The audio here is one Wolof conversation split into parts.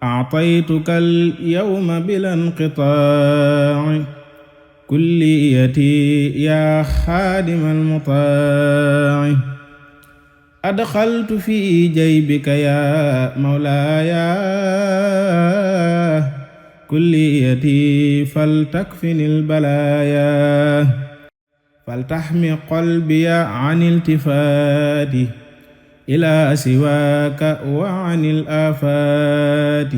أعطيتك اليوم بلا انقطاع كليتي يا خادم المطاع أدخلت في جيبك يا مولاي كليتي فلتكفني البلايا فلتحمي قلبي عن التفات إلى سواك وعن الآفات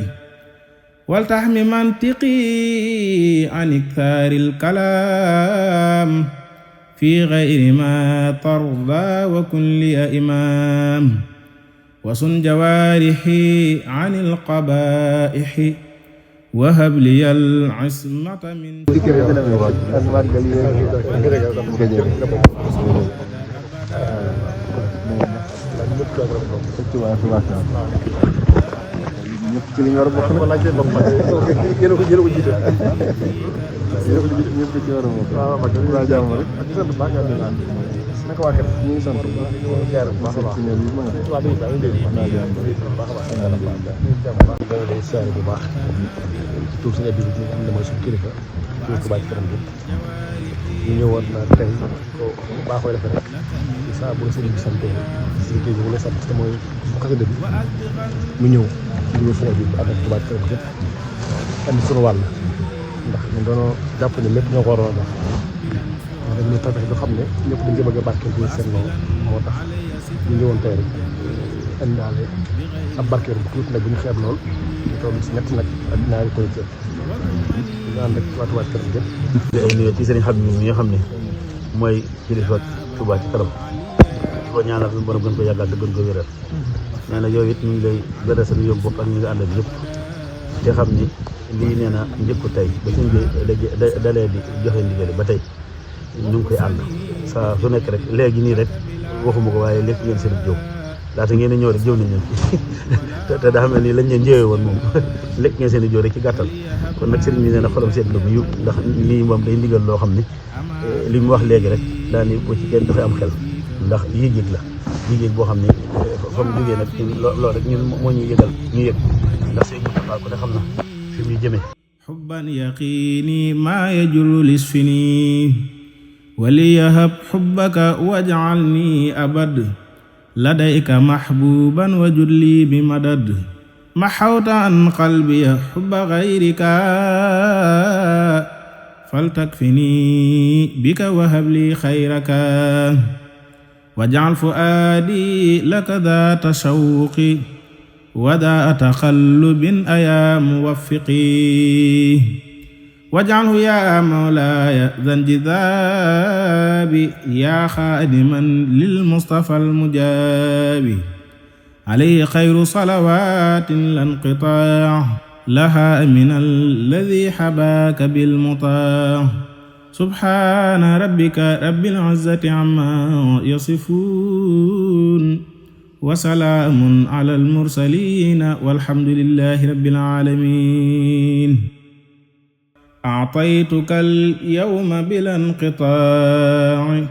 ولتحمي منطقي عن إكثار الكلام في غير ما ترضى وكن لي إمام وصن جوارحي عن القبائح وهب لي العصمة من ñëpp ci li nga war a bokk nag laajte bopp ma yéen a ko jiite ñëpp ci war a bokk waaw ma gën laa jàmm rek ak sant baax nga naan naka waa kër ñu ngi sant bu baax jaar bu baax a baax ñëw yi ma nga waa bi baax dégg naa jàmm baax a baax da day seere bu baax ci tuur suñu bi ñu am na mooy suñu kilifa tuur ko bàcc këram bi ñu ñëwoon na tey ko baaxoo defe rek saa bu la sëriñ bi sante si kii bi mu la sant te mooy xasida bi mu ñëw dugal suñu bi ànd ak Touba Ca Kanam yëpp andi suñu wàll ndax ñun dañoo jàpp ne lépp ñoo ko waroon a def wax dañ ñu tafex doo xam ne ñëpp dañ ko bëgg a barkeel bi seen loolu moo tax ñu ñëwoon tey rek indaale ab barkeel bu tuuti nag bu ñu xeeb lool ñu toll si ñett nag ak ñaari producteur ñu ànd ak waa Touba Ca Kanam yëpp ay nuyoo ci sëriñ Habib mi nga xam ne mooy kilifa Touba Ca Kanam di ko ñaanal suñu borom gën ko yàggal te gën ko wéral nee na yow it ñu ngi lay bëre sa nuyoo bopp ak ñi nga àndal yëpp te xam ni lii nee na njëkku tey ba suñ bi dalee di joxe ndigal ba tey ñu ngi koy ànd saa su nekk rek léegi nii rek waxuma ko waaye lépp ngeen seen jëw laata ngeen ñëw rek jëw nañ leen te daa mel ni lañ leen jëwee woon moom lépp ngeen seen jëw rek ci gàttal kon nag sëriñ bi nee na xolam seet la bu yu ndax lii moom day ndigal loo xam ni li mu wax léegi rek daa ni bu ci kenn dafay am xel ndax yëg-yëg la yëg-yëg boo xam ni fa mu jógee nag loolu rek ñun moo ñuy yëgal ñu yëg ndax sëñ Moustapha ku ne xam na fi muy jëmee xubban yaqiini maa yajulu lisfini waliyahab xubbaka wajcalni abad ladayka maxbuuban wajud lii bi madad maxawta an qalbiya xubba gayrika faltakfini bika wahab lii xayraka waj'al fu'aadi laka daata shawqi wa daata taqallubin ayaa muwaffiqi waj'alhu yaa mawlaaya dha injidaabi yaa xaadiman lil Mustafa al mujaabi alayhi xayru salawaatin la inqitaa' lahaa min alladhi habaaka bil mutaa' subhaana rabbika rabbil izzati ammaa yasifuun wa salaamun alal mursaliin walhamdulillaahi rabbil aalamiin a'taytuka al-yawma bilaa inqitaa'i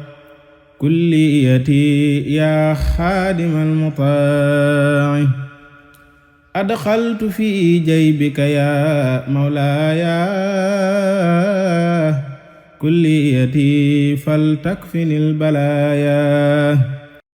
kulliyatii yaa xaadimal mutaa'i adxaltu fii jaybika yaa mawlaaya كليتي فلتكفني البلايا